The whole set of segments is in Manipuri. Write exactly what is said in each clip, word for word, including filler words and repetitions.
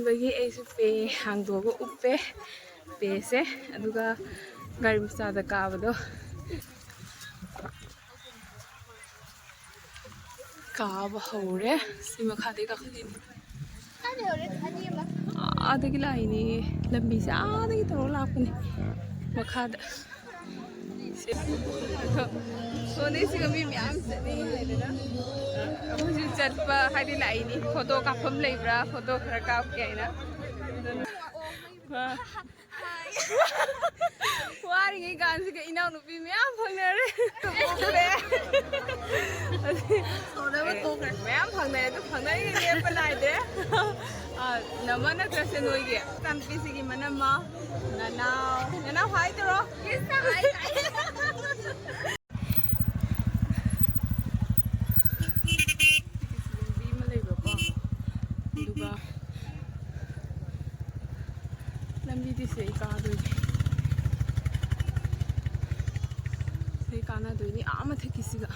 ꯕꯒꯤ ꯑꯩꯁꯨ ꯄꯦ ꯍꯥꯡꯗꯣꯛꯑꯒ ꯎꯞꯄꯦ, ꯄꯦꯁꯦ꯫ ꯑꯗꯨꯒ ꯒꯥꯔꯤ ꯃꯆꯥꯗ ꯀꯥꯕꯗꯣ ꯀꯥꯕ ꯍꯧꯔꯦ꯫ ꯁꯤ ꯃꯈꯥꯗꯩ ꯀꯥꯈꯠꯂꯤꯅꯤ꯫ ꯑꯥꯗꯒꯤ ꯂꯥꯛꯏꯅꯦ, ꯂꯝꯕꯤꯁꯦ ꯑꯥꯗꯒꯤ ꯇꯧꯔ ꯂꯥꯛꯄꯅꯦ ꯃꯈꯥꯗ꯫ ꯁꯣꯅꯦꯁꯤꯒ ꯃꯤ ꯃꯌꯥꯝ ꯆꯠꯅꯤꯡꯉꯥꯏꯗꯅ ꯑꯩꯈꯣꯏꯁꯨ ꯆꯠꯄ ꯍꯥꯏꯗꯤ ꯂꯥꯛꯏꯅꯤ꯫ ꯐꯣꯇꯣ ꯀꯥꯞꯐꯝ ꯂꯩꯕ꯭ꯔꯥ, ꯐꯣꯇꯣ ꯈꯔ ꯀꯥꯞꯀꯦ ꯍꯥꯏꯅ꯫ ꯋꯥꯔꯤꯉꯩ ꯀꯥꯟꯁꯤꯒ ꯏꯅꯥꯎꯅꯨꯄꯤ ꯃꯌꯥꯝ ꯐꯪꯅꯔꯦ꯫ ꯃꯌꯥꯝ ꯐꯪꯅꯔꯦ, ꯑꯗꯨ ꯐꯪꯅꯔꯤꯉꯩ ꯂꯦꯞꯄ ꯅꯥꯏꯗ꯭ꯔꯦ꯫ ꯑ, ꯅꯃ ꯅꯠꯇ꯭ꯔꯁꯦ ꯅꯣꯏꯒꯤ ꯏꯆꯥꯅꯨꯄꯤꯁꯤꯒꯤ ꯃꯅꯝꯃ, ꯅꯅꯥꯎ, ꯅꯅꯥꯎ ꯍꯥꯏ ꯇꯧꯔꯣ꯫ ꯂꯝꯕꯤ ꯑꯃ ꯂꯩꯕꯀꯣ, ꯑꯗꯨꯒ ꯂꯝꯕꯤꯗꯤ ꯁꯤꯗꯩ ꯀꯥꯗꯣꯏꯅꯦ, ꯁꯤꯗꯩ ꯀꯥꯟꯅꯗꯣꯏꯅꯤ ꯑꯥ ꯃꯊꯛꯀꯤꯁꯤꯒ꯫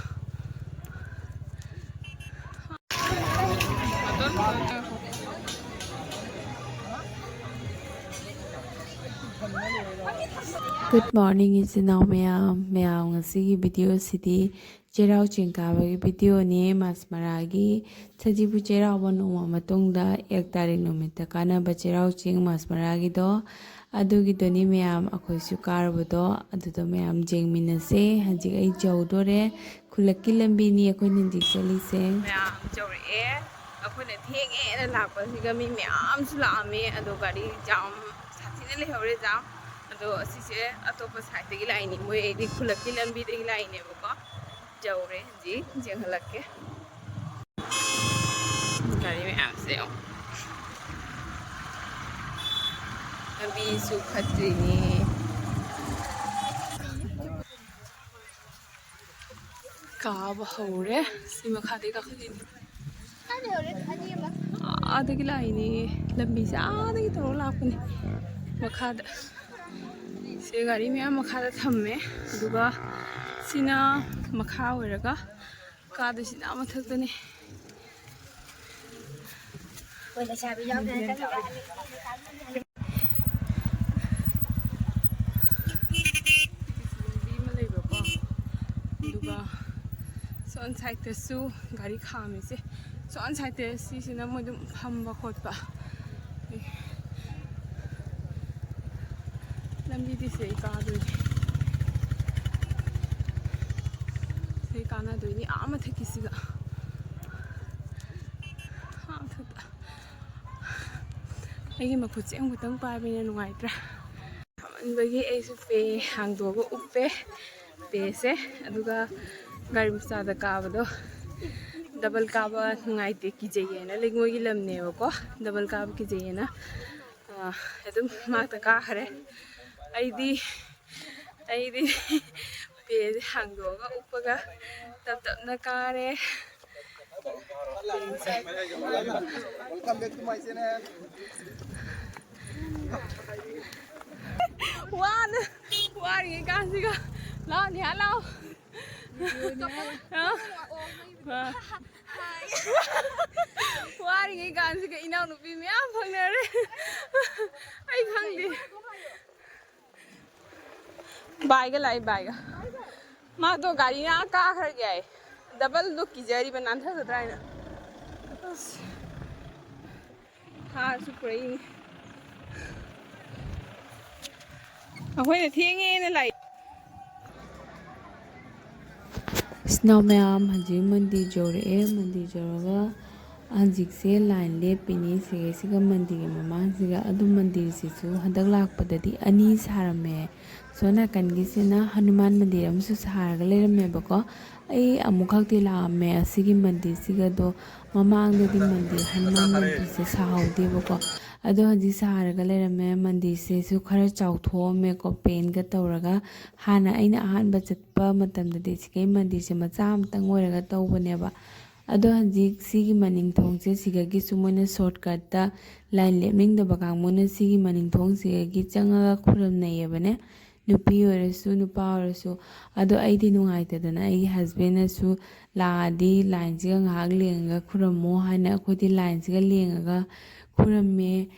Good morning, ꯏꯆꯤꯟ ꯏꯅꯥꯎ ꯃꯌꯥꯝ꯫ ꯃꯌꯥꯝ, ꯉꯁꯤꯒꯤ ꯚꯤꯗꯤꯑꯣꯁꯤꯗꯤ ꯆꯩꯔꯥꯎ ꯆꯤꯡ ꯀꯥꯕꯒꯤ ꯚꯤꯗꯤꯑꯣꯅꯤ꯫ ꯃꯥꯁ ꯃꯔꯥꯒꯤ ꯁꯖꯤꯕꯨ ꯆꯩꯔꯥꯎꯕ ꯅꯣꯡꯃ ꯃꯇꯨꯡꯗ ꯑꯦꯛ ꯇꯥꯔꯤꯛ ꯅꯨꯃꯤꯠꯇ ꯀꯥꯟꯅꯕ ꯆꯩꯔꯥꯎ ꯆꯤꯡ ꯃꯥꯁ ꯃꯔꯥꯒꯤꯗꯣ, ꯑꯗꯨꯒꯤꯗꯨꯅꯤ ꯃꯌꯥꯝ ꯑꯩꯈꯣꯏꯁꯨ ꯀꯥꯔꯨꯕꯗꯣ꯫ ꯑꯗꯨꯗꯣ ꯃꯌꯥꯝ ꯌꯦꯡꯃꯤꯟꯅꯁꯦ꯫ ꯍꯧꯖꯤꯛ ꯑꯩ ꯌꯧꯗꯣꯔꯦ꯫ ꯈꯨꯜꯂꯛꯀꯤ ꯂꯝꯕꯤꯅꯤ ꯑꯩꯈꯣꯏꯅ ꯍꯧꯖꯤꯛ ꯆꯠꯂꯤꯁꯦ꯫ ꯃꯌꯥꯝ ꯌꯧꯔꯛꯑꯦ꯫ ꯑꯩꯈꯣꯏꯅ ꯊꯦꯡꯉꯦꯅ ꯂꯥꯛꯄꯁꯤꯒ ꯃꯤ ꯃꯌꯥꯝꯁꯨ ꯂꯥꯛꯑꯝꯃꯦ꯫ ꯑꯗꯣ ꯒꯥꯔꯤ ꯖꯥꯝ ꯁꯥꯊꯤꯅ ꯂꯩꯍꯧꯔꯦ, ꯖꯥꯝ꯫ ꯑꯗꯣ ꯑꯁꯤꯁꯦ ꯑꯇꯣꯞꯄ ꯁꯥꯏꯠꯇꯒꯤ ꯂꯥꯛꯏꯅꯤ, ꯃꯣꯏ ꯑꯩꯗꯤ ꯈꯨꯜꯂꯛꯀꯤ ꯂꯝꯕꯤꯗꯒꯤ ꯂꯥꯛꯏꯅꯦꯕꯀꯣ꯫ ꯌꯧꯔꯦ ꯍꯧꯖꯤꯛ, ꯌꯦꯡꯍꯜꯂꯛꯀꯦ꯫ ꯒꯥꯔꯤ ꯃꯌꯥꯝꯁꯦ ꯌꯦꯡꯉꯣ꯫ ꯂꯝꯕꯤꯁꯨ ꯐꯠꯇ꯭ꯔꯤꯅꯦ꯫ ꯀꯥꯕ ꯍꯧꯔꯦ꯫ ꯁꯤ ꯃꯈꯥꯗꯩ ꯀꯥꯈꯠꯂꯤꯅꯤ꯫ ꯑꯥꯗꯒꯤ ꯂꯥꯛꯏꯅꯦ꯫ ꯂꯝꯕꯤꯁꯦ ꯑꯥꯗꯒꯤ ꯇꯧꯔ ꯂꯥꯛꯄꯅꯦ ꯃꯈꯥꯗ꯫ ꯁꯤ ꯒꯥꯔꯤ ꯃꯌꯥꯝ ꯃꯈꯥꯗ ꯊꯝꯃꯦ꯫ ꯑꯗꯨꯒ ꯁꯤꯅ ꯃꯈꯥ ꯑꯣꯏꯔꯒ ꯀꯥꯗꯣꯏꯁꯤꯅ ꯑꯥ ꯃꯊꯛꯇꯅꯦ꯫ ꯂꯩꯁꯥꯕꯤ ꯌꯥꯎꯗꯅ ꯆꯠꯂꯨꯔꯦ꯫ ꯂꯝꯕꯤ ꯑꯃ ꯂꯩꯕꯀꯣ, ꯑꯗꯨꯒ ꯁꯣꯝ ꯁꯥꯏꯠꯇꯁꯨ ꯒꯥꯔꯤ ꯈꯥꯝꯃꯤꯁꯦ, ꯁꯣꯝ ꯁꯥꯏꯠꯇ ꯁꯤꯁꯤꯅ ꯃꯣꯏ ꯑꯗꯨꯝ ꯐꯝꯕ ꯈꯣꯠꯄ꯫ ꯂꯝꯕꯤꯗꯤ ꯁꯤꯗꯩ ꯀꯥꯗꯣꯏꯅꯤ, ꯁꯤꯗꯩ ꯀꯥꯟꯅꯗꯣꯏꯅꯤ, ꯑꯥ ꯃꯊꯛꯀꯤꯁꯤꯒ꯫ ꯑꯥ ꯃꯊꯛꯇ꯫ ꯑꯩꯒꯤ ꯃꯈꯨꯠꯁꯦ ꯑꯃꯈꯛꯇꯪ ꯄꯥꯏꯕꯅꯤꯅ ꯅꯨꯡꯉꯥꯏꯇ꯭ꯔꯥ? ꯁꯥꯃꯟꯕꯒꯤ ꯑꯩꯁꯨ ꯄꯦ ꯍꯥꯡꯗꯣꯛꯑꯒ ꯎꯞꯄꯦ, ꯄꯦꯁꯦ꯫ ꯑꯗꯨꯒ ꯒꯥꯔꯤ ꯃꯆꯥꯗ ꯀꯥꯕꯗꯣ, ꯗꯕꯜ ꯀꯥꯕ ꯅꯨꯡꯉꯥꯏꯇꯦ, ꯀꯤꯖꯩꯌꯦꯅ, ꯂꯩꯉꯣꯏꯒꯤ ꯂꯝꯅꯦꯕꯀꯣ, ꯗꯕꯜ ꯀꯥꯕ ꯀꯤꯖꯩꯌꯦꯅ, ꯑꯥ, ꯑꯗꯨꯝ ꯃꯥꯛꯇ ꯀꯥꯈ꯭ꯔꯦ꯫ ꯑꯩꯗꯤ, ꯑꯩꯗꯤ ꯄꯦꯁꯦ ꯍꯥꯡꯗꯣꯛꯑꯒ ꯎꯞꯄꯒ ꯇꯞ ꯇꯞꯅ ꯀꯥꯔꯦ꯫ Welcome back to my channel. ꯋꯥꯅ, ꯋꯥꯔꯤꯉꯩ ꯀꯥꯟꯁꯤꯒ꯫ ꯂꯥꯛꯑꯣ, ꯅꯤꯍꯥ, ꯂꯥꯛꯑꯣ꯫ ꯑ? ꯑ꯫ ꯋꯥꯔꯤꯉꯩ ꯀꯥꯟꯁꯤꯒ ꯏꯅꯥꯎꯅꯨꯄꯤ ꯃꯌꯥꯝ ꯐꯪꯅꯔꯦ꯫ ꯑꯩ ꯈꯪꯗꯦ꯫ ꯕꯥꯏꯒ ꯂꯥꯛꯏ, ꯕꯥꯏꯒ꯫ ꯃꯥꯗꯣ ꯒꯥꯔꯤꯅ ꯑꯥ ꯀꯥꯈ꯭ꯔꯒꯦ ꯍꯥꯏ꯫ ꯗꯕꯜꯗꯣ ꯀꯤꯖꯔꯤꯕ, ꯅꯥꯟꯊꯒꯗ꯭ꯔꯥ ꯍꯥꯏꯅ꯫ ꯑꯁ꯫ ꯍꯥꯔꯁꯨ ꯄꯨꯔꯛꯏꯅꯤ꯫ ꯑꯩꯈꯣꯏꯅ ꯊꯦꯡꯉꯦꯅ ꯂꯥꯛꯏ꯫ ꯏꯆꯤꯟ ꯏꯅꯥꯎ ꯃꯌꯥꯝ, ꯍꯧꯖꯤꯛ ꯃꯟꯗꯤꯔ ꯌꯧꯔꯛꯑꯦ꯫ ꯃꯟꯗꯤꯔ ꯌꯧꯔꯒ ꯍꯧꯖꯤꯛꯁꯦ line ꯂꯦꯞꯄꯤꯅꯤ, ꯁꯤꯒꯩꯁꯤꯒ ꯃꯟꯗꯤꯔꯒꯤ ꯃꯃꯥꯡꯁꯤꯒ꯫ ꯑꯗꯨ ꯃꯟꯗꯤꯔꯁꯤꯁꯨ ꯍꯟꯗꯛ ꯂꯥꯛꯄꯗꯗꯤ ꯑꯅꯤ ꯁꯥꯔꯝꯃꯦ꯫ ꯁꯣꯝ ꯅꯥꯀꯟꯒꯤꯁꯤꯅ ꯍꯅꯨꯃꯥꯟ ꯃꯟꯗꯤꯔ ꯑꯃꯁꯨ ꯁꯥꯔꯒ ꯂꯩꯔꯝꯃꯦꯕꯀꯣ꯫ ꯑꯩ ꯑꯃꯨꯛꯈꯛꯇꯤ ꯂꯥꯛꯑꯝꯃꯦ ꯑꯁꯤꯒꯤ ꯃꯟꯗꯤꯔꯁꯤꯒ, ꯑꯗꯣ ꯃꯃꯥꯡꯗꯗꯤ ꯃꯟꯗꯤꯔ, ꯍꯅꯨꯃꯥꯟ ꯃꯟꯗꯤꯔꯁꯦ ꯁꯥꯍꯧꯗꯦꯕꯀꯣ꯫ ꯑꯗꯣ ꯍꯧꯖꯤꯛ ꯁꯥꯔꯒ ꯂꯩꯔꯝꯃꯦ꯫ ꯃꯟꯗꯤꯔꯁꯤꯁꯨ ꯈꯔ ꯆꯥꯎꯊꯣꯛꯑꯝꯃꯦꯀꯣ, paint ꯀ ꯇꯧꯔꯒ꯫ ꯍꯥꯟꯅ ꯑꯩꯅ ꯑꯍꯥꯟꯕ ꯆꯠꯄ ꯃꯇꯝꯗꯗꯤ ꯁꯤꯒꯤ ꯃꯟꯗꯤꯔꯁꯦ ꯃꯆꯥ ꯑꯃꯇꯪ ꯑꯣꯏꯔꯒ ꯇꯧꯕꯅꯦꯕ꯫ ꯑꯗꯣ ꯍꯧꯖꯤꯛ ꯁꯤꯒꯤ ꯃꯅꯤꯡ ꯊꯣꯡꯁꯦ, ꯁꯤꯗꯒꯤꯁꯨ ꯃꯣꯏꯅ shortcut ꯇ line ꯂꯦꯞꯅꯤꯡꯗꯕ ꯀꯥꯡꯕꯨꯅ ꯁꯤꯒꯤ ꯃꯅꯤꯡ ꯊꯣꯡꯁꯤꯗꯒꯤ ꯆꯪꯉꯒ ꯈꯨꯔꯨꯝꯅꯩꯌꯦꯕꯅꯦ꯫ ꯅꯨꯄꯤ ꯑꯣꯏꯔꯁꯨ ꯅꯨꯄꯥ ꯑꯣꯏꯔꯁꯨ꯫ ꯑꯗꯣ ꯑꯩꯗꯤ ꯅꯨꯡꯉꯥꯏꯇꯗꯅ ꯑꯩꯒꯤ ꯍꯁꯕꯦꯟꯅꯁꯨ ꯂꯥꯛꯑꯗꯤ ꯂꯥꯏꯟꯁꯤꯒ ꯉꯥꯏꯍꯥꯛ ꯂꯦꯡꯉꯒ ꯈꯨꯔꯝꯃꯣ ꯍꯥꯏꯅ ꯑꯩꯈꯣꯏꯗꯤ ꯂꯥꯏꯟꯁꯤꯒ ꯂꯦꯡꯉꯒ ꯈꯨꯔꯝꯃꯦ꯫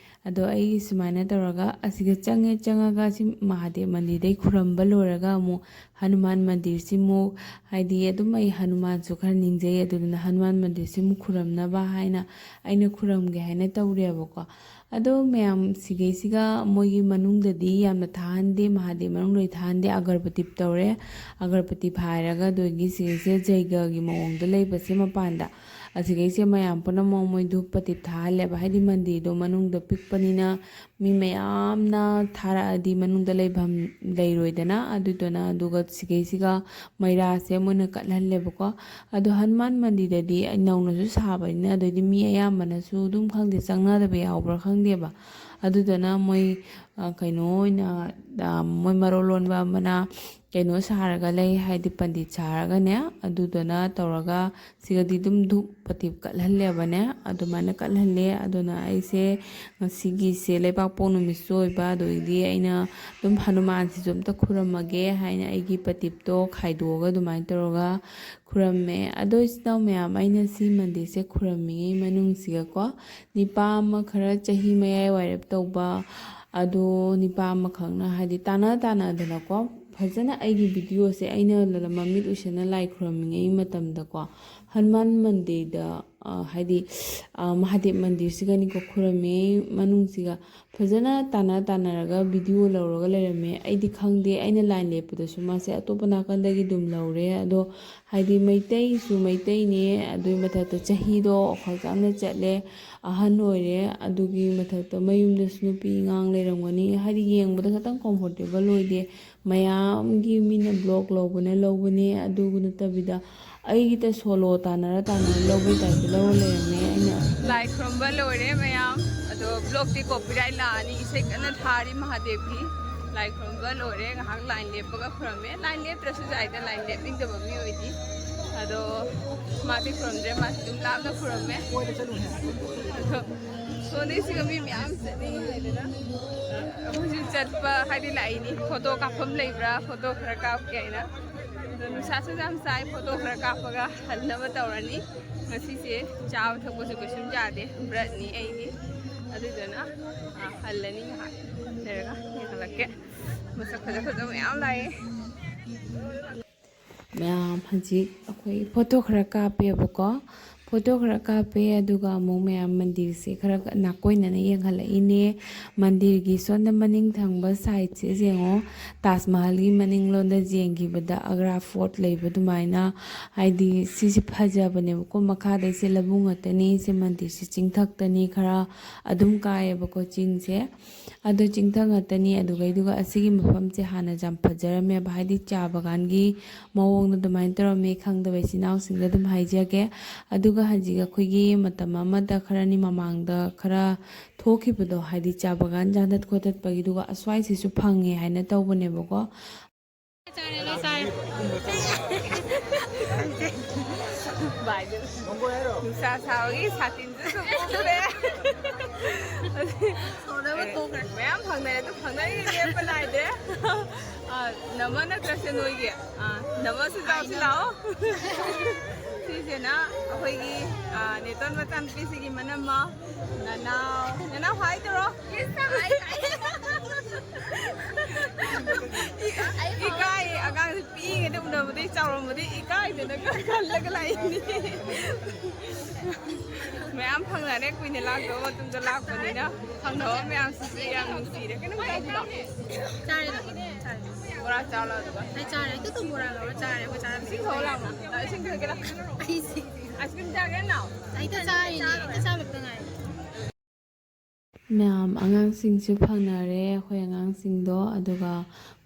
ꯑꯗꯣ ꯑꯩ ꯁꯨꯃꯥꯏꯅ ꯇꯧꯔꯒ ꯑꯁꯤꯒ ꯆꯪꯉꯦ, ꯆꯪꯉꯒ ꯁꯤ ꯃꯍꯥꯗꯦꯕ ꯃꯟꯗꯤꯔꯗꯩ ꯈꯨꯔꯝꯕ ꯂꯣꯏꯔꯒ ꯑꯃꯨꯛ ꯍꯅꯨꯃꯥꯟ ꯃꯟꯗꯤꯔꯁꯤꯃꯨꯛ, ꯍꯥꯏꯗꯤ ꯑꯗꯨꯝ ꯑꯩ ꯍꯅꯨꯃꯥꯟꯁꯨ ꯈꯔ ꯅꯤꯡꯖꯩ, ꯑꯗꯨꯗꯨꯅ ꯍꯅꯨꯃꯥꯟ ꯃꯟꯗꯤꯔꯁꯤꯃꯨꯛ ꯈꯨꯔꯝꯅꯕ ꯍꯥꯏꯅ ꯑꯩꯅ ꯈꯨꯔꯝꯒꯦ ꯍꯥꯏꯅ ꯇꯧꯔꯦꯕꯀꯣ꯫ ꯑꯗꯣ ꯃꯌꯥꯝ ꯁꯤꯒꯩꯁꯤꯒ ꯃꯣꯏꯒꯤ ꯃꯅꯨꯡꯗꯗꯤ ꯌꯥꯝꯅ ꯊꯥꯍꯟꯗꯦ, ꯃꯍꯥꯗꯦꯕ ꯃꯅꯨꯡ ꯂꯣꯏ ꯊꯥꯍꯟꯗꯦ꯫ ꯑꯒꯔꯕꯇꯤꯞ ꯇꯧꯔꯦ, ꯑꯒꯔꯕꯇꯤꯞ ꯍꯥꯏꯔꯒ ꯑꯗꯨꯗꯒꯤ ꯁꯤꯒꯩꯁꯦ ꯖꯩꯒꯒꯤ ꯃꯑꯣꯡꯗ ꯂꯩꯕꯁꯦ ꯃꯄꯥꯟꯗ, ꯑꯁꯤꯒꯩꯁꯦ ꯃꯌꯥꯝ ꯄꯨꯝꯅꯃꯛ ꯃꯣꯏ ꯙꯨꯞ ꯄꯇꯤꯞ ꯊꯥꯍꯜꯂꯦꯕ꯫ ꯍꯥꯏꯗꯤ ꯃꯟꯗꯤꯔꯗꯣ ꯃꯅꯨꯡꯗ ꯄꯤꯛꯄꯅꯤꯅ ꯃꯤ ꯃꯌꯥꯝꯅ ꯊꯥꯔꯛꯑꯗꯤ ꯃꯅꯨꯡꯗ ꯂꯩꯐꯝ ꯂꯩꯔꯣꯏꯗꯅ, ꯑꯗꯨꯗꯨꯅ꯫ ꯑꯗꯨꯒ ꯁꯤꯒꯩꯁꯤꯒ ꯃꯩꯔꯥꯁꯦ ꯃꯣꯏꯅ ꯀꯠꯍꯜꯂꯦꯕꯀꯣ꯫ ꯑꯗꯣ ꯍꯅꯨꯃꯥꯟ ꯃꯟꯗꯤꯔꯗꯗꯤ ꯅꯧꯅꯁꯨ ꯁꯥꯕꯅꯤꯅ, ꯑꯗꯩꯗꯤ ꯃꯤ ꯑꯌꯥꯝꯕꯅꯁꯨ ꯑꯗꯨꯝ, ꯈꯪꯗꯦ, ꯆꯪꯅꯗꯕ ꯌꯥꯎꯕ꯭ꯔꯥ ꯈꯪꯗꯦꯕ꯫ ꯑꯗꯨꯗꯨꯅ ꯃꯣꯏ, ꯑ, ꯀꯩꯅꯣ ꯑꯣꯏꯅ, ꯑ, ꯃꯣꯏ ꯃꯔꯣꯜ ꯂꯣꯟꯕ ꯑꯃꯅ ꯀꯩꯅꯣ ꯁꯥꯔꯒ ꯂꯩ, ꯍꯥꯏꯗꯤ ꯄꯟꯗꯤꯠ ꯁꯥꯔꯒꯅꯦ, ꯑꯗꯨꯗꯨꯅ ꯇꯧꯔꯒ ꯁꯤꯒꯗꯤ ꯑꯗꯨꯝ ꯙꯨꯞ ꯄꯇꯤꯞ ꯀꯠꯍꯜꯂꯦꯕꯅꯦ, ꯑꯗꯨꯃꯥꯏꯅ ꯀꯠꯍꯜꯂꯦ꯫ ꯑꯗꯨꯅ ꯑꯩꯁꯦ ꯉꯁꯤꯒꯤꯁꯦ ꯂꯩꯕꯥꯛꯄꯣꯛ ꯅꯨꯃꯤꯠꯁꯨ ꯑꯣꯏꯕ, ꯑꯗꯨꯗꯒꯤꯗꯤ ꯑꯩꯅ ꯑꯗꯨꯝ ꯍꯅꯨꯃꯥꯟꯁꯤꯁꯨ ꯑꯝꯇ ꯈꯨꯔꯝꯃꯒꯦ ꯍꯥꯏꯅ ꯑꯩꯒꯤ ꯄꯇꯤꯞꯇꯣ ꯈꯥꯏꯗꯣꯛꯑꯒ ꯑꯗꯨꯃꯥꯏꯅ ꯇꯧꯔꯒ ꯈꯨꯔꯝꯃꯦ꯫ ꯑꯗꯣ ꯏꯆꯤꯟ ꯏꯅꯥꯎ ꯃꯌꯥꯝ, ꯑꯩꯅ ꯁꯤ ꯃꯟꯗꯤꯔꯁꯦ ꯈꯨꯔꯝꯃꯤꯉꯩ ꯃꯅꯨꯡꯁꯤꯒꯀꯣ, ꯅꯤꯄꯥ ꯑꯃ ꯈꯔ ꯆꯍꯤ ꯃꯌꯥꯏ ꯋꯥꯏꯔꯞ ꯇꯧꯕ, ꯑꯗꯣ ꯅꯤꯄꯥ ꯑꯃꯈꯛꯅ, ꯍꯥꯏꯗꯤ, ꯇꯥꯟꯅ ꯇꯥꯟꯅꯗꯅꯀꯣ, ꯐꯖꯅ ꯑꯩꯒꯤ ꯚꯤꯗꯤꯑꯣꯁꯦ ꯑꯩꯅ ꯂ-, ꯃꯃꯤꯠ ꯎꯏꯁꯟꯅ ꯂꯥꯏ ꯈꯨꯔꯝꯃꯤꯉꯩ ꯃꯇꯝꯗꯀꯣ, ꯍꯅꯨꯃꯥꯟ ꯃꯟꯗꯤꯔꯗ, ꯑ, ꯍꯥꯏꯗꯤ, ꯑ, ꯃꯍꯥꯗꯦꯕ ꯃꯟꯗꯤꯔꯁꯤꯒꯅꯤꯀꯣ ꯈꯨꯔꯝꯃꯤꯉꯩ ꯃꯅꯨꯡꯁꯤꯒ ꯐꯖꯅ ꯇꯥꯟꯅ ꯇꯥꯟꯅꯔꯒ ꯚꯤꯗꯤꯑꯣ ꯂꯧꯔꯒ ꯂꯩꯔꯝꯃꯦ꯫ ꯑꯩꯗꯤ ꯈꯪꯗꯦ, ꯑꯩꯅ ꯂꯥꯏꯟ ꯂꯦꯞꯄꯗꯁꯨ ꯃꯥꯁꯦ ꯑꯇꯣꯞꯄ ꯅꯥꯀꯟꯗꯒꯤ ꯑꯗꯨꯝ ꯂꯧꯔꯦ꯫ ꯑꯗꯣ ꯍꯥꯏꯗꯤ ꯃꯩꯇꯩꯁꯨ ꯃꯩꯇꯩꯅꯦ, ꯑꯗꯨꯒꯤ ꯃꯊꯛꯇ ꯆꯍꯤꯗꯣ ꯋꯥꯈꯜ ꯆꯥꯝꯅ ꯆꯠꯂꯦ, ꯑꯍꯟ ꯑꯣꯏꯔꯦ, ꯑꯗꯨꯒꯤ ꯃꯊꯛꯇ ꯃꯌꯨꯝꯗꯁꯨ ꯅꯨꯄꯤ ꯑꯉꯥꯡ ꯂꯩꯔꯝꯒꯅꯤ, ꯍꯥꯏꯗꯤ ꯌꯦꯡꯕꯗ ꯈꯤꯇꯪ ꯀꯝꯐꯣꯔꯇꯦꯕꯜ ꯑꯣꯏꯗꯦ꯫ ꯃꯌꯥꯝꯒꯤ ꯃꯤꯅ ꯕ꯭ꯂꯣꯛ ꯂꯧꯕꯅ ꯂꯧꯕꯅꯦ, ꯑꯗꯨ ꯅꯠꯇꯕꯤꯗ ꯑꯩꯒꯤꯗ ꯁꯣꯂꯣ ꯇꯥꯟꯅꯔ ꯇꯥꯟꯅꯔ ꯂꯧꯕꯩ ꯇꯥꯏꯞꯇ ꯂꯧꯔ ꯂꯩꯔꯝꯃꯦ꯫ ꯑꯩꯅ ꯂꯥꯏ ꯈꯨꯔꯨꯝꯕ ꯂꯣꯏꯔꯦ ꯃꯌꯥꯝ, ꯑꯗꯣ ꯕ꯭ꯂꯣꯛꯇꯤ ꯀꯣꯄꯤꯔꯥꯏꯠ ꯂꯥꯛꯑꯅꯤ꯫ ꯏꯁꯩ ꯀꯟꯅ ꯊꯥꯔꯤ ꯃꯍꯥꯗꯦꯕꯀꯤ꯫ ꯂꯥꯏ ꯈꯨꯔꯨꯝꯕ ꯂꯣꯏꯔꯦ, ꯉꯥꯏꯍꯥꯛ ꯂꯥꯏꯟ ꯂꯦꯞꯄꯒ ꯈꯨꯔꯝꯃꯦ꯫ ꯂꯥꯏꯟ ꯂꯦꯞꯇ꯭ꯔꯁꯨ ꯌꯥꯏꯗ, ꯂꯥꯏꯟ ꯂꯦꯞꯅꯤꯡꯗꯕ ꯃꯤ ꯑꯣꯏꯗꯤ꯫ ꯑꯗꯣ ꯃꯥꯗꯤ ꯈꯨꯔꯨꯝꯗ꯭ꯔꯦ, ꯃꯥꯁꯤ ꯑꯗꯨꯝ ꯂꯥꯞꯅ ꯈꯨꯔꯝꯃꯦ꯫ ꯑꯗꯣ ꯁꯣꯗꯩꯁꯤꯒ ꯃꯤ ꯃꯌꯥꯝ ꯆꯠꯅꯤꯡꯉꯤ ꯂꯩꯗꯅ, ꯑꯩꯈꯣꯏꯁꯨ ꯆꯠꯄ ꯍꯥꯏꯗꯤ ꯂꯥꯛꯏꯅꯤ, ꯐꯣꯇꯣ ꯀꯥꯞꯐꯝ ꯂꯩꯕ꯭ꯔꯥ, ꯐꯣꯇꯣ ꯈꯔ ꯀꯥꯞꯀꯦ ꯍꯥꯏꯅ꯫ ꯑꯗꯣ ꯅꯨꯡꯁꯥꯁꯨ ꯌꯥꯝ ꯁꯥꯏ, ꯐꯣꯇꯣ ꯈꯔ ꯀꯥꯞꯄꯒ ꯍꯟꯅꯕ ꯇꯧꯔꯅꯤ꯫ ꯉꯁꯤꯁꯦ ꯆꯥꯕ ꯊꯛꯄꯁꯨ ꯀꯩꯁꯨꯝ ꯌꯥꯗꯦ, ꯕ꯭ꯔꯠꯅꯤ ꯑꯩꯒꯤ꯫ ꯑꯗꯨꯗꯨꯅ, ꯑ, ꯍꯜꯂꯅꯤ, ꯉꯥꯏꯍꯥꯛ ꯂꯩꯔꯒ ꯌꯦꯡꯍꯜꯂꯛꯀꯦ꯫ ꯃꯁꯛ ꯐꯖ ꯐꯖꯕ ꯃꯌꯥꯝ ꯂꯥꯛꯑꯦ꯫ ꯃꯌꯥꯝ ꯍꯧꯖꯤꯛ ꯑꯩꯈꯣꯏ ꯐꯣꯇꯣ ꯈꯔ ꯀꯥꯞꯄꯦꯕꯀꯣ꯫ ꯐꯣꯇꯣ ꯈꯔ ꯀꯥꯞꯄꯦ, ꯑꯗꯨꯒ ꯑꯃꯨꯛ ꯃꯌꯥꯝ ꯃꯟꯗꯤꯔꯁꯦ ꯈꯔ ꯅꯥꯀꯣꯏꯅꯅ ꯌꯦꯡꯍꯜꯂꯛꯏꯅꯦ꯫ ꯃꯟꯗꯤꯔꯒꯤ ꯁꯣꯝꯗ ꯃꯅꯤꯡ ꯊꯪꯕ ꯁꯥꯏꯠꯁꯦ ꯌꯦꯡꯉꯣ, ꯇꯥꯖ ꯃꯍꯜꯒꯤ ꯃꯅꯤꯡꯂꯣꯝꯗ ꯌꯦꯡꯈꯤꯕꯗ ꯑꯒ꯭ꯔꯥ ꯐꯣꯔꯠ ꯂꯩꯕ ꯑꯗꯨꯃꯥꯏꯅ, ꯍꯥꯏꯗꯤ ꯁꯤꯁꯦ ꯐꯖꯕꯅꯦꯕꯀꯣ꯫ ꯃꯈꯥꯗꯩꯁꯦ ꯂꯧꯕꯨꯛ ꯉꯥꯛꯇꯅꯤ, ꯁꯤ ꯃꯟꯗꯤꯔꯁꯦ ꯆꯤꯡꯊꯛꯇꯅꯤ, ꯈꯔ ꯑꯗꯨꯝ ꯀꯥꯏꯌꯦꯕꯀꯣ ꯆꯤꯡꯁꯦ꯫ ꯑꯗꯣ ꯆꯤꯡꯊꯛ ꯉꯥꯛꯇꯅꯤ꯫ ꯑꯗꯨꯒꯩꯗꯨꯒ ꯑꯁꯤꯒꯤ ꯃꯐꯝꯁꯦ ꯍꯥꯟꯅ ꯌꯥꯝ ꯐꯖꯔꯝꯃꯦꯕ, ꯍꯥꯏꯗꯤ ꯆꯥ ꯕꯒꯥꯟꯒꯤ ꯃꯑꯣꯡꯗ ꯑꯗꯨꯃꯥꯏꯅ ꯇꯧꯔꯝꯃꯦ꯫ ꯈꯪꯗꯕ ꯏꯆꯤꯟ ꯏꯅꯥꯎꯁꯤꯡꯗ ꯑꯗꯨꯝ ꯍꯥꯏꯖꯒꯦ꯫ ꯑꯗꯨꯒ ꯍꯧꯖꯤꯛ ꯑꯩꯈꯣꯏꯒꯤ ꯃꯇꯝ ꯑꯃꯗ ꯈꯔꯅꯤ ꯃꯃꯥꯡꯗ ꯈꯔ ꯊꯣꯛꯈꯤꯕꯗꯣ, ꯍꯥꯏꯗꯤ ꯆꯥ ꯕꯒꯥꯟ ꯌꯥꯟꯊꯠ ꯈꯣꯠꯇꯠꯄꯒꯤꯗꯨꯒ ꯑꯁ꯭ꯋꯥꯏꯁꯤꯁꯨ ꯐꯪꯉꯦ ꯍꯥꯏꯅ ꯇꯧꯕꯅꯦꯕꯀꯣ꯫ ꯆꯥꯔꯦ, ꯂꯣꯏ ꯆꯥꯔꯦ꯫ ꯅꯨꯡꯁꯥ ꯁꯥꯕꯒꯤ ꯁꯥꯇꯤꯟꯁꯨ ꯁꯨꯝ ꯎꯞꯄꯦ꯫ ꯁꯣꯗꯕ ꯇꯣꯛꯈ꯭ꯔꯦ꯫ ꯃꯌꯥꯝ ꯐꯪꯅꯔꯦ, ꯑꯗꯨ ꯐꯪꯅꯔꯤꯉꯩ ꯂꯦꯞꯄ ꯅꯥꯏꯗꯦ꯫ ꯑ, ꯅꯃ ꯅꯠꯇ꯭ꯔꯁꯦ ꯅꯣꯏꯒꯤ꯫ ꯑ, ꯅꯃꯁꯨ ꯆꯥꯎꯁꯤ ꯂꯥꯛꯑꯣ꯫ ꯁꯤꯁꯤꯅ ꯑꯩꯈꯣꯏꯒꯤ, ꯑ, ꯅꯦꯇꯣꯟ ꯃꯆꯥꯅꯨꯄꯤꯁꯤꯒꯤ ꯃꯅꯝꯃ꯫ ꯅꯅꯥꯎ, ꯅꯅꯥꯎ ꯍꯥꯏ ꯇꯧꯔꯣ꯫ ꯏꯀꯥꯏ, ꯑꯉꯥꯡꯁꯦ ꯄꯤꯛꯏꯉꯩꯗ ꯎꯅꯕꯗꯩ ꯆꯥꯎꯔꯝꯕꯗꯩ ꯏꯀꯥꯏꯗꯅꯒ ꯈꯜꯂꯒ ꯂꯥꯛꯏꯅꯤ꯫ ꯃꯌꯥꯝ ꯐꯪꯅꯔꯦ, ꯀꯨꯏꯅ ꯂꯥꯛꯇꯕ ꯃꯇꯨꯡꯗ ꯂꯥꯛꯄꯅꯤꯅ꯫ ꯐꯪꯅꯕ ꯃꯌꯥꯝꯁꯤꯁꯨ ꯌꯥꯝ ꯅꯨꯡꯁꯤꯔꯦ꯫ ꯀꯩꯅꯣꯝ ꯇꯧꯕꯤꯔꯣ? ꯆꯥꯔꯦ, ꯆꯥꯔꯦ꯫ ꯕꯣꯔꯥ ꯆꯥꯔꯣ ꯑꯗꯨꯒ꯫ ꯑꯩ ꯆꯥꯔꯦ, ꯑꯩ ꯇꯨ ꯕꯣꯔꯥ ꯂꯧꯔ ꯆꯥꯔꯦ꯫ ꯑꯩꯈꯣꯏ ꯆꯥꯔꯦ꯫ ꯏꯁꯤꯡ ꯊꯛꯑꯣ ꯂꯥꯛꯑꯣ꯫ ꯂꯥꯛꯑꯣ, ꯏꯁꯤꯡ ꯊꯛꯀꯦ ꯂꯥꯛꯑꯣ꯫ ꯑꯩꯁꯦ꯫ ꯑꯥꯏꯁ ꯀ꯭ꯔꯤꯝ ꯆꯥꯒꯦ ꯂꯥꯛꯑꯣ꯫ ꯑꯩ ꯇ ꯆꯥꯔꯤꯅꯦ, ꯑꯩ ꯇ ꯆꯥ ꯂꯣꯏꯕꯗ ꯉꯥꯏꯔꯤ꯫ ꯃꯌꯥꯝ ꯑꯉꯥꯡꯁꯤꯡꯁꯨ ꯐꯪꯅꯔꯦ, ꯑꯩꯈꯣꯏ ꯑꯉꯥꯡꯁꯤꯡꯗꯣ꯫ ꯑꯗꯨꯒ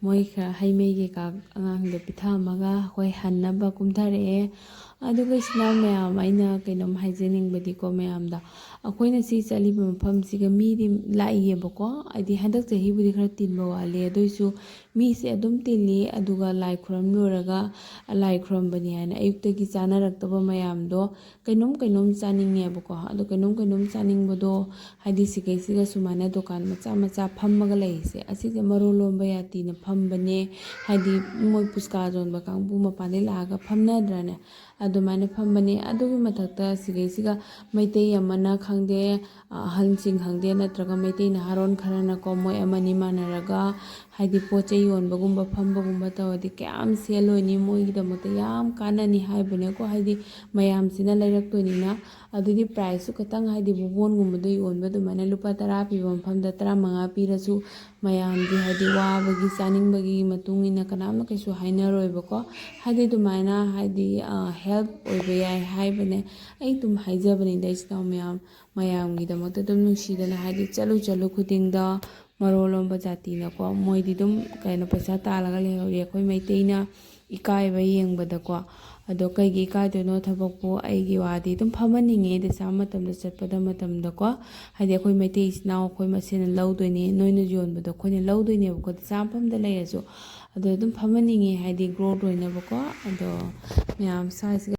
ꯃꯣꯏ ꯈꯔ ꯍꯩ ꯃꯍꯤ ꯀꯩꯀꯥ ꯑꯉꯥꯡꯁꯤꯡꯗ ꯄꯤꯊꯛꯑꯝꯃꯒ ꯑꯩꯈꯣꯏ ꯍꯟꯅꯕ ꯀꯨꯝꯊꯔꯛꯑꯦ꯫ ꯑꯗꯨꯒ ꯏꯆꯤꯟ ꯏꯅꯥꯎ ꯃꯌꯥꯝ, ꯑꯩꯅ ꯀꯩꯅꯣꯝ ꯍꯥꯏꯖꯅꯤꯡꯕꯗꯤꯀꯣ ꯃꯌꯥꯝꯗ, ꯑꯩꯈꯣꯏꯅ ꯁꯤ ꯆꯠꯂꯤꯕ ꯃꯐꯝꯁꯤꯒ ꯃꯤꯗꯤ ꯂꯥꯛꯏꯌꯦꯕꯀꯣ꯫ ꯍꯥꯏꯗꯤ ꯍꯟꯗꯛ ꯆꯍꯤꯕꯨꯗꯤ ꯈꯔ ꯇꯤꯟꯕ ꯋꯥꯠꯂꯤ, ꯑꯗꯨꯏꯁꯨ ꯃꯤꯁꯦ ꯑꯗꯨꯝ ꯇꯤꯜꯂꯤ꯫ ꯑꯗꯨꯒ ꯂꯥꯏ ꯈꯨꯔꯝ ꯂꯣꯏꯔꯒ, ꯂꯥꯏ ꯈꯨꯔꯝꯕꯅꯤ ꯍꯥꯏꯅ ꯑꯌꯨꯛꯇꯒꯤ ꯆꯥꯅꯔꯛꯇꯕ ꯃꯌꯥꯝꯗꯣ ꯀꯩꯅꯣꯝ ꯀꯩꯅꯣꯝ ꯆꯥꯅꯤꯡꯉꯦꯕꯀꯣ꯫ ꯑꯗꯣ ꯀꯩꯅꯣꯝ ꯀꯩꯅꯣꯝ ꯆꯥꯅꯤꯡꯕꯗꯣ, ꯍꯥꯏꯗꯤ ꯁꯤꯒꯩꯁꯤꯒ ꯁꯨꯃꯥꯏꯅ ꯗꯨꯀꯥꯟ ꯃꯆꯥ ꯃꯆꯥ ꯐꯝꯃꯒ ꯂꯩꯔꯤꯁꯦ, ꯑꯁꯤꯁꯦ ꯃꯔꯣꯜ ꯂꯣꯟꯕ ꯌꯥꯇꯤꯅ ꯐꯝꯕꯅꯦ꯫ ꯍꯥꯏꯗꯤ ꯃꯣꯏ ꯄꯨꯁꯀꯥ ꯌꯣꯟꯕ ꯀꯥꯡꯕꯨ ꯃꯄꯥꯟꯗꯩ ꯂꯥꯛꯑꯒ ꯐꯝꯅꯗ꯭ꯔꯅꯦ, ꯑꯗꯨꯃꯥꯏꯅ ꯐꯝꯕꯅꯦ꯫ ꯑꯗꯨꯒꯤ ꯃꯊꯛꯇ ꯁꯤꯒꯩꯁꯤꯒ ꯃꯩꯇꯩ ꯑꯃꯅ ꯈꯪꯗꯦ, ꯑꯍꯜꯁꯤꯡ ꯈꯪꯗꯦ, ꯅꯠꯇ꯭ꯔꯒ ꯃꯩꯇꯩ ꯅꯍꯥꯔꯣꯟ ꯈꯔꯅꯀꯣ, ꯃꯣꯏ ꯑꯃꯅꯤ ꯃꯥꯟꯅꯔꯒ ꯍꯥꯏꯗꯤ ꯄꯣꯠ ꯆꯩ ꯌꯣꯟꯕꯒꯨꯝꯕ ꯐꯝꯕꯒꯨꯝꯕ ꯇꯧꯔꯗꯤ ꯀꯌꯥꯝ ꯁꯦꯜ ꯑꯣꯏꯅꯤ, ꯃꯣꯏꯒꯤꯗꯃꯛꯇ ꯌꯥꯝ ꯀꯥꯟꯅꯅꯤ ꯍꯥꯏꯕꯅꯦꯀꯣ꯫ ꯍꯥꯏꯗꯤ ꯃꯌꯥꯝꯁꯤꯅ ꯂꯩꯔꯛꯇꯣꯏꯅꯤꯅ꯫ ꯑꯗꯨꯗꯤ ꯄ꯭ꯔꯥꯏꯁꯁꯨ ꯈꯤꯇꯪ, ꯍꯥꯏꯗꯤ ꯕꯣꯕꯣꯟꯒꯨꯝꯕꯗ ꯌꯣꯟꯕ ꯑꯗꯨꯃꯥꯏꯅ ꯂꯨꯄꯥ ꯇꯔꯥ ꯄꯤꯕ ꯃꯐꯝꯗ ꯇꯔꯥꯃꯉꯥ ꯄꯤꯔꯁꯨ, ꯃꯌꯥꯝꯒꯤ ꯍꯥꯏꯗꯤ ꯋꯥꯕꯒꯤ ꯆꯥꯅꯤꯡꯕꯒꯤ ꯃꯇꯨꯡ ꯏꯟꯅ ꯀꯅꯥꯝꯅ ꯀꯩꯁꯨ ꯍꯥꯏꯅꯔꯣꯏꯕꯀꯣ꯫ ꯍꯥꯏꯗꯤ ꯑꯗꯨꯃꯥꯏꯅ ꯍꯥꯏꯗꯤ ꯍꯦꯜꯞ ꯑꯣꯏꯕ ꯌꯥꯏ ꯍꯥꯏꯕꯅꯦ꯫ ꯑꯩ ꯑꯗꯨꯝ ꯍꯥꯏꯖꯕꯅꯤꯗ ꯏꯆꯤꯟ ꯏꯅꯥꯎ ꯃꯌꯥꯝ, ꯃꯌꯥꯝꯒꯤꯗꯃꯛꯇ ꯑꯗꯨꯝ ꯅꯨꯡꯁꯤꯗꯅ ꯍꯥꯏꯗꯤ ꯆꯠꯂꯨ ꯆꯠꯂꯨ ꯈꯨꯗꯤꯡꯗ ꯃꯔꯣꯜ ꯂꯣꯟꯕ ꯖꯥꯇꯤꯅꯀꯣ, ꯃꯣꯏꯗꯤ ꯑꯗꯨꯝ ꯀꯩꯅꯣ ꯄꯩꯁꯥ ꯇꯥꯜꯂꯒ ꯂꯩꯍꯧꯔꯤ, ꯑꯩꯈꯣꯏ ꯃꯩꯇꯩꯅ ꯏꯀꯥꯏꯕ ꯌꯦꯡꯕꯗꯀꯣ꯫ ꯑꯗꯣ ꯀꯩꯒꯤ ꯏꯀꯥꯏꯗꯣꯏꯅꯣ? ꯊꯕꯛꯄꯨ ꯑꯩꯒꯤ ꯋꯥꯗꯤ ꯑꯗꯨꯝ ꯐꯝꯍꯟꯅꯤꯡꯉꯦ ꯗꯤꯁꯥꯝ ꯃꯇꯝꯗ ꯆꯠꯄꯗ ꯃꯇꯝꯗꯀꯣ꯫ ꯍꯥꯏꯗꯤ ꯑꯩꯈꯣꯏ ꯃꯩꯇꯩ ꯏꯆꯤꯟ ꯏꯅꯥꯎ ꯑꯩꯈꯣꯏ ꯃꯁꯦꯟꯅ ꯂꯧꯗꯣꯏꯅꯦ, ꯅꯣꯏꯅ ꯌꯣꯟꯕꯗꯣ ꯑꯩꯈꯣꯏꯅ ꯂꯧꯗꯣꯏꯅꯦꯕꯀꯣ, ꯗꯤꯁꯥꯝ ꯃꯐꯝꯗ ꯂꯩꯔꯁꯨ꯫ ꯑꯗꯣ ꯑꯗꯨꯝ ꯐꯝꯍꯟꯅꯤꯡꯉꯦ, ꯍꯥꯏꯗꯤ ꯒ꯭ꯔꯣꯠ ꯑꯣꯏꯅꯕꯀꯣ꯫ ꯑꯗꯣ ꯃꯌꯥꯝ ꯁ꯭ꯋꯥꯏꯁꯤꯒ